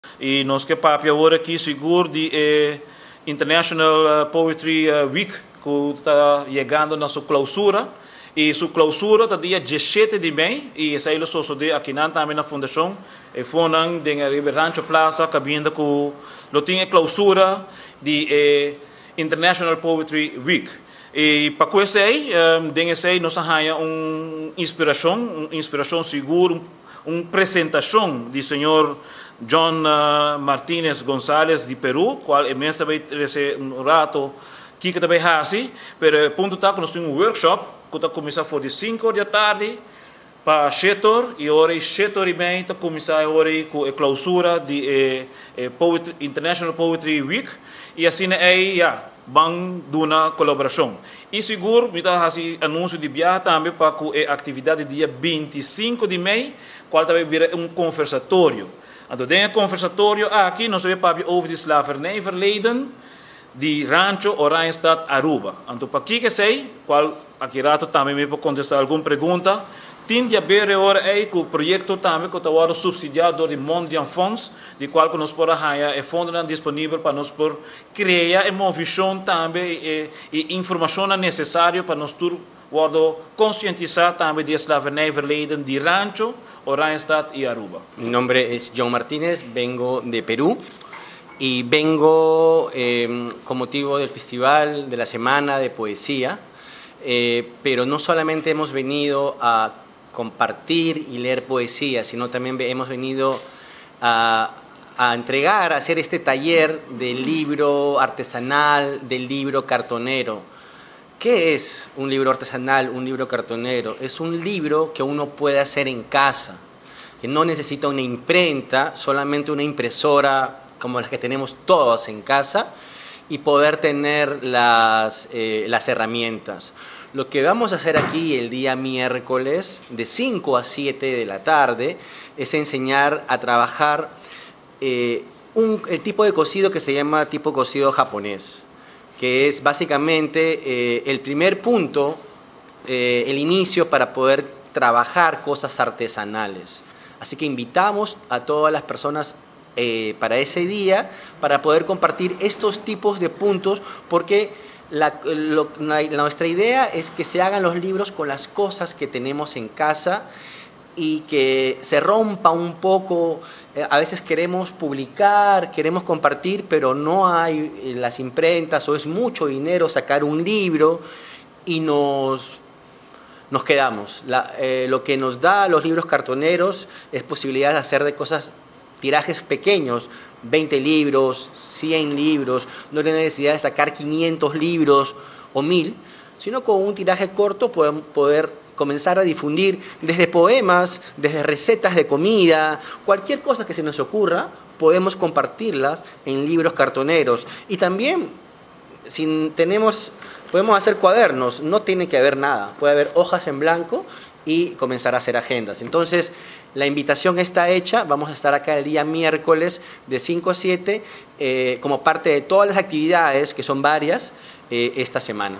I nos ke papia awor aki sigur di e International Poetry Week ku ta yegando na su klousura. I su klousura ta dia 17 di mei i esei lo sosodé akinan tambe na fundashon e fonnan den riba Rancho Plaza kaminda ku lo tin e klousura di e International Poetry Week. I pa ku esei, den esei nos a haña un inspirashon sigur, un presentashon di señor John Martinez González di Peru, kual e mes tambe trese un ratu kiko tambe hasi, pero e punto ta ku nos tin un workshop ku ta kuminsá for di 5 di atardi pa 7 or i ora 7:30 ta kuminsá ora ku e klousura di e International Poetry Week i asina ei ya ban duna kolaborashon. I sigur mi ta hasi anunsio di biaha tambe pa ku e aktividat di dia 25 di mei, kual tambe bira un konversatorio. Anto, den e konversatorio aki nos ta bai papia over di slavernijverleden di Rancho Oranjestad Aruba. Anto, pa kiko esei, kual aki ratu tambe mi por kontestá algun pregunta, tin di haber ora ei ku proyekto tambe ku ta wòrdu supsidiá dor di Mondriaan Fonds, di kual ku nos por haña e fondonan disponibel pa nos por krea e movishon tambe i informashon nesesario pa nos tur wòrdu konsientisá tambe di slavernijverleden di Rancho Oranjestad i Aruba. Mi nombre es John Martínez, vengo de Perú y vengo con motivo del Festival de la Semana de Poesía, pero no solamente hemos venido a compartir y leer poesía, sino también hemos venido a entregar, a hacer este taller del libro artesanal, del libro cartonero. ¿Qué es un libro artesanal, un libro cartonero? Es un libro que uno puede hacer en casa, que no necesita una imprenta, solamente una impresora como las que tenemos todos en casa y poder tener las herramientas. Lo que vamos a hacer aquí el día miércoles de 5 a 7 de la tarde es enseñar a trabajar el tipo de cosido que se llama tipo cosido japonés, que es básicamente el primer punto, el inicio para poder trabajar cosas artesanales. Así que invitamos a todas las personas para ese día, para poder compartir estos tipos de puntos, porque nuestra idea es que se hagan los libros con las cosas que tenemos en casa y que se rompa un poco. A veces queremos publicar, queremos compartir, pero no hay las imprentas o es mucho dinero sacar un libro y nos quedamos. Lo que nos da los libros cartoneros es posibilidad de hacer de cosas, tirajes pequeños, 20 libros, 100 libros, no hay necesidad de sacar 500 libros o 1000, sino con un tiraje corto podemos poder comenzar a difundir desde poemas, desde recetas de comida, cualquier cosa que se nos ocurra, podemos compartirlas en libros cartoneros. Y también, si tenemos, podemos hacer cuadernos, no tiene que haber nada, puede haber hojas en blanco y comenzar a hacer agendas. Entonces, la invitación está hecha, vamos a estar acá el día miércoles de 5 a 7 como parte de todas las actividades, que son varias, esta semana.